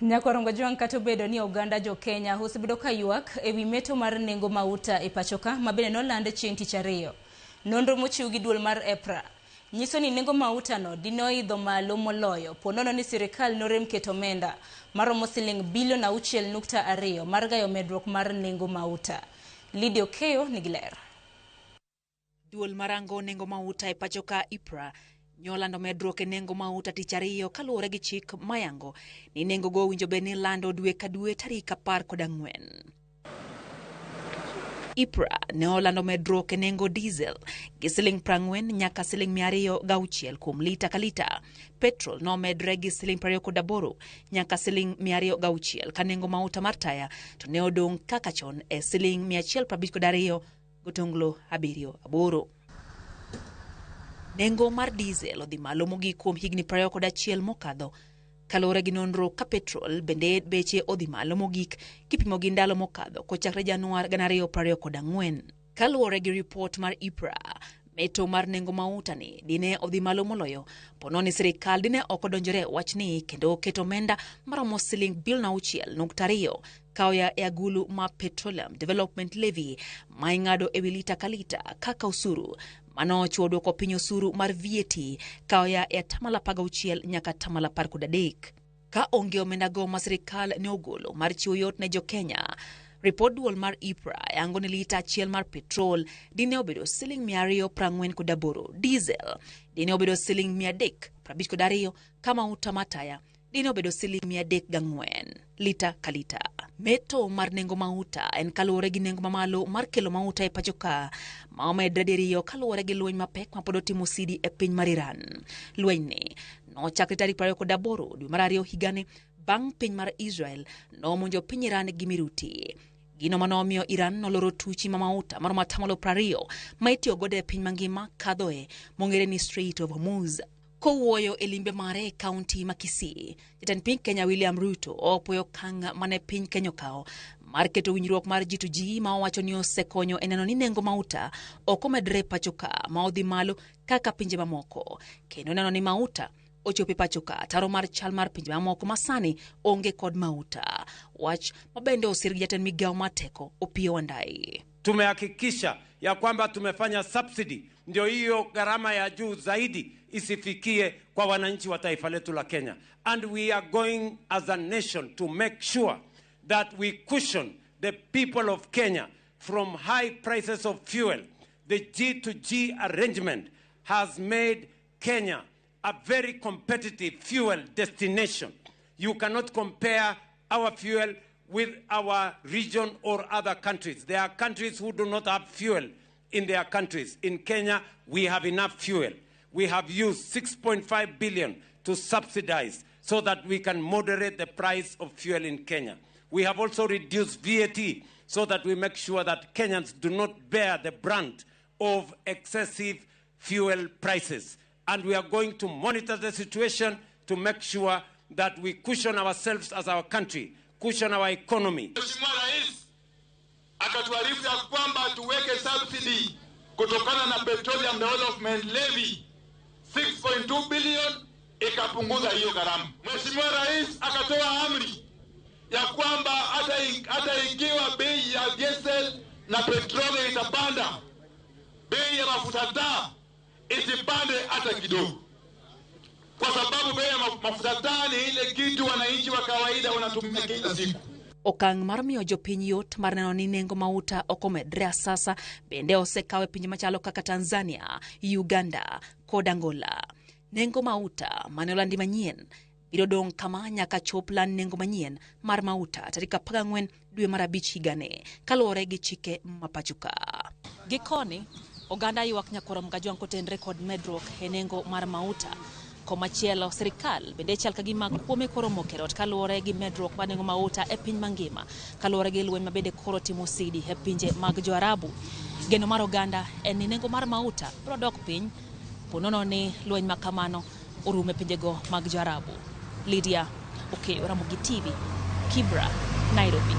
Nyakorongo Jwang' kata obedo ni oganda jo Kenya osebedo ka ywak ewi meto mar nengo mauta e pachoka ma bende noland chieng' tich ariyo. Nonro mochiw gi duol mar EPRA nyiso ni nengo mauta no dinoidho malo moloyo ponono ni sirikal norem keto omenda maromo siling bilion 6.2 mar gayo medruok mar nengo mauta. Lydia Okeyo nigi ler. Duol marango nengo mauta e pachoka EPRA nyolando medruok e nengo mauta tich ariyo kaluwore gi chik mayango ni nengo go owinjo bed ni lando dwe ka dwe tarik 14. EPRA ne olando medruok e nengo diesel gi siling 40 nyaka siling 206 kuom lita ka lita. Petrol nomedre gi siling 28 nyaka siling 206 ka nengo mauta mar taya to ne odong' kaka chon e siling 152 gotonglo 78. Nengo mar diesel odhi malo mogik kuom higni 21 mokadho kaluwore gi nonro ka petrol bende beche odhi malo mogik kipimo gi ndalo mokadho kochakre Januar 2024. Kaluwore gi ripot mar EPRA, meto mar nengo mauta ni dine odhi malo moloyo pono ni sirikal dine ok odonjore wachni kendo keto omenda maromo siling bilion 6.2 kaoya e agulu ma Petroleum Development Levy ma ing'ado ewi lita ka lita kaka osuru mano ochiwo dwoko piny osuru mar VAT kaoya e atamalo 16 nyaka atamalo 13. Ka onge omenda go ma sirikal ne ogolo mar chiwo yot ne jo Kenya, ripod duol mar EPRA yango ni lita achiel mar petrol dine obedo siling 248, diesel dine obedo siling 352 ka mauta mar taya dine obedo siling 304 lita ka lita. Meto mar nengo mauta en kaluwore gi nengo mamalo mar kelo mauta e pacho ka ma omedre diriyo kaluwore gi lweny mapek ma pod otimo sidi e piny mar Iran. Lwenyni nochakre tarik 28 dwe mar ariyo higani bang' piny mar Israel nomonjo piny Iran gi miruti. Gino manomiyo Iran noloro tuchi ma mauta maromo atamalo 20 ma itiyo godo e piny mangima kadhoe mong'ere ni Strait of Hormuz. Kowuoyo e limbe mare e kaunti ma Kisii, jatend piny Kenya William Ruto opuoyo okang' mane piny Kenya okawo mar keto winjruok mar G2G ma owacho ni osekonyo e neno ni nengo mauta ok omedre e pacho ka ma odhi malo kaka pinje mamoko, kendo neno ni mauta ochopo e pacho ka ataro mar chal mar pinje mamoko ma sani onge kod mauta. Wach ma bende osir gi jatend migawo mar teko Opiyo Wandayi. Tumehakikisha ya kwamba tumefanya subsidy ndio hiyo gharama ya juu zaidi isifikie kwa wananchi wa taifa letu la Kenya. And we are going as a nation to make sure that we cushion the people of Kenya from high prices of fuel. The G2G arrangement has made Kenya a very competitive fuel destination. You cannot compare our fuel with our region or other countries. There are countries who do not have fuel in their countries. In Kenya, we have enough fuel. We have used 6.5 billion to subsidize so that we can moderate the price of fuel in Kenya. We have also reduced VAT so that we make sure that Kenyans do not bear the brunt of excessive fuel prices. And we are going to monitor the situation to make sure that we cushion ourselves as our country, cushion our economy. Mheshimiwa Rais akatuarifu ya kwamba tuweke subsidy kutokana na Petroleum Development Levy 6.2 billion ikapunguza hiyo gharama. Mheshimiwa Rais akatoa amri ya kwamba hata ikiwa bei ya diesel na petroli itapanda, bei ya mafuta taa isipande hata kidogo, kwa sababu bei ya mafuta taa ni ile kitu wananchi wa kawaida wanatumia kila siku. Okang' mar miyo jopiny yot mar neno ni nengo mauta ok omedre asasa bende osekaw e pinje machalo kaka Tanzania, Uganda kod Angola. Nengo mauta mane olandi manyien biro dong' kama nyaka chop land nengo manyien mar mauta tarik 14 dwe mar abich higani kaluwore gi chike ma pacho ka. Gikoni, oganda ywak nyakwar Mgajwang' kotenre kod medruok e nengo mar mauta. Komachielo, sirikal bende chal ka gima kuome koro mokero ot kaluwore gi medruok mar nengo mauta e piny mangima kaluwore gi lweny ma bende koro timo sidi e pinje mag jo-Arabu. Geno mar oganda en ni nengo mar mauta biro dok piny ponono ni lweny ma kamano orumo e pinjego mag jo-Arabu. Lydia Okeyo, Ramogi TV, Kibra, Nairobi.